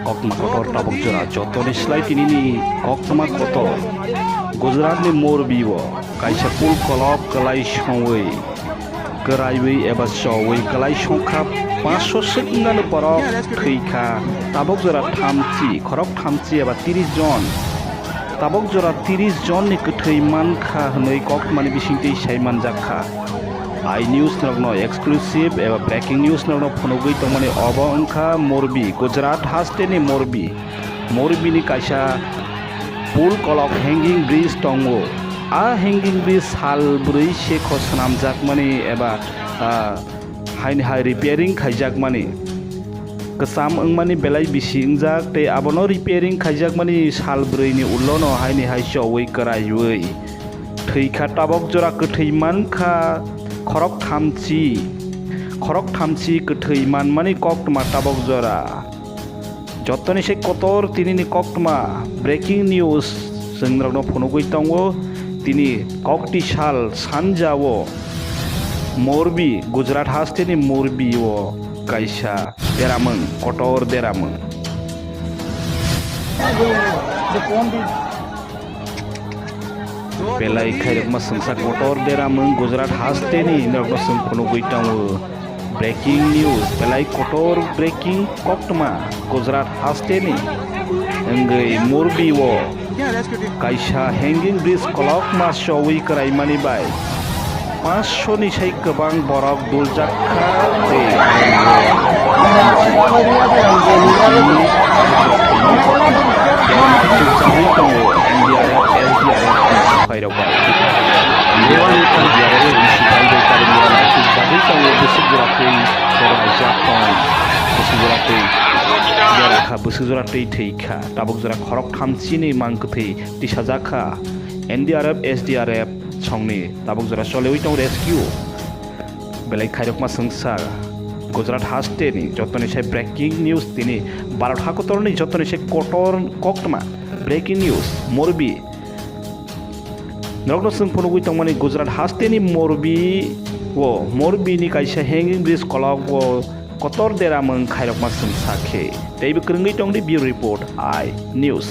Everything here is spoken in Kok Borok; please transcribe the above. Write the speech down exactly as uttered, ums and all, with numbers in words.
Koktwma kotor tabuk jora jotoni slai tinini koktwma kotor. Gujaratni Morbi o kaisa pool kolok kwlai songwi, kwraiwi eba chowi kwlai songkha, panch sho swk wngnani borok thwikha. Tabuk jora thamchi, khorok thamchi eba tiris jon. Tabuk jora tiris jonni kwthwi mankha hwnwi koktwmani bisingtwi sai manjakha. I news norokno exclusive eba breaking news norokno phunugwi tongmani obo wngkha Morbi, Gujarat hasteni Morbi. Morbini kaisa pool kolok hanging bridge tongo. A hanging bridge sal bwrwi se kho swnamjakmani eba, ah, haini hai repairing khaijakmani. Kwcham wngmani belai bisi wngjak tei abono repairing khaijakmani sal bwrwini ulono haini hai chowi kwraiwi thwikha. Tabuk jora kwthwi mankha khorok thamchi, khorok thamchi kwthwi manmani koktwma tabuk jora. Jotoni se kotor tinini koktwma breaking news chwng norokno phunugwi tongo. Tini kokti sal sanjao Morbi, Gujarat hasteni Morbi o kaisa deramwng, kotor deramwng. Belai khairokma swngsa kotor deramwng Gujarat hasteni norokno chwng phunugwi tongo. Breaking news, belai kotor breaking koktwma Gujarat hasteni wngwi Morbi o kaisa hanging bridge kolokma chowi kwraimani bai panch sho ni sai kwbang borok duljak kha tei N D R F, S D R F ni sipai rok bai. N D R F ni sipai rok bai. Bwswk jora twi berajak tong. Bwswk jora twi berajak kha, bwswk jora twi thwi kha. Tabuk jora khorok thamchi ni mang kwthwi tisajak kha. N D R F, S D R F songni tabuk jora choliwi tong rescue. Belai khairokma swngsa Gujarat hasteni jotoni sai breaking news tini Bharat hakotorni jotoni sai kotor koktwma breaking news Morbi. Norokno chwng phunugwi tongmani Gujarat hasteni Morbi o, Morbini kaisa hanging bridge kolok o kotor deramwng khairokma swngsa khe. Teibo kwrwngwi tongdi bureau report I news.